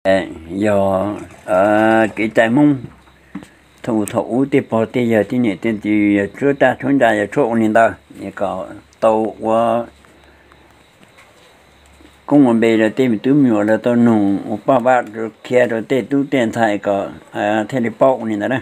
Yog kev cai Hmoob thaum thaum ub tej pog tej yawg tej niam tej txiv yog tshuab raj tshuab nra yog tshuab ua li ntawd es kom tau ua koob ua npe rau tej me tub me nyuam lawv tau nug ua paj vab rau khiav rau tej tub tej ntxhais kom thiaj li paub ua li ntawd na.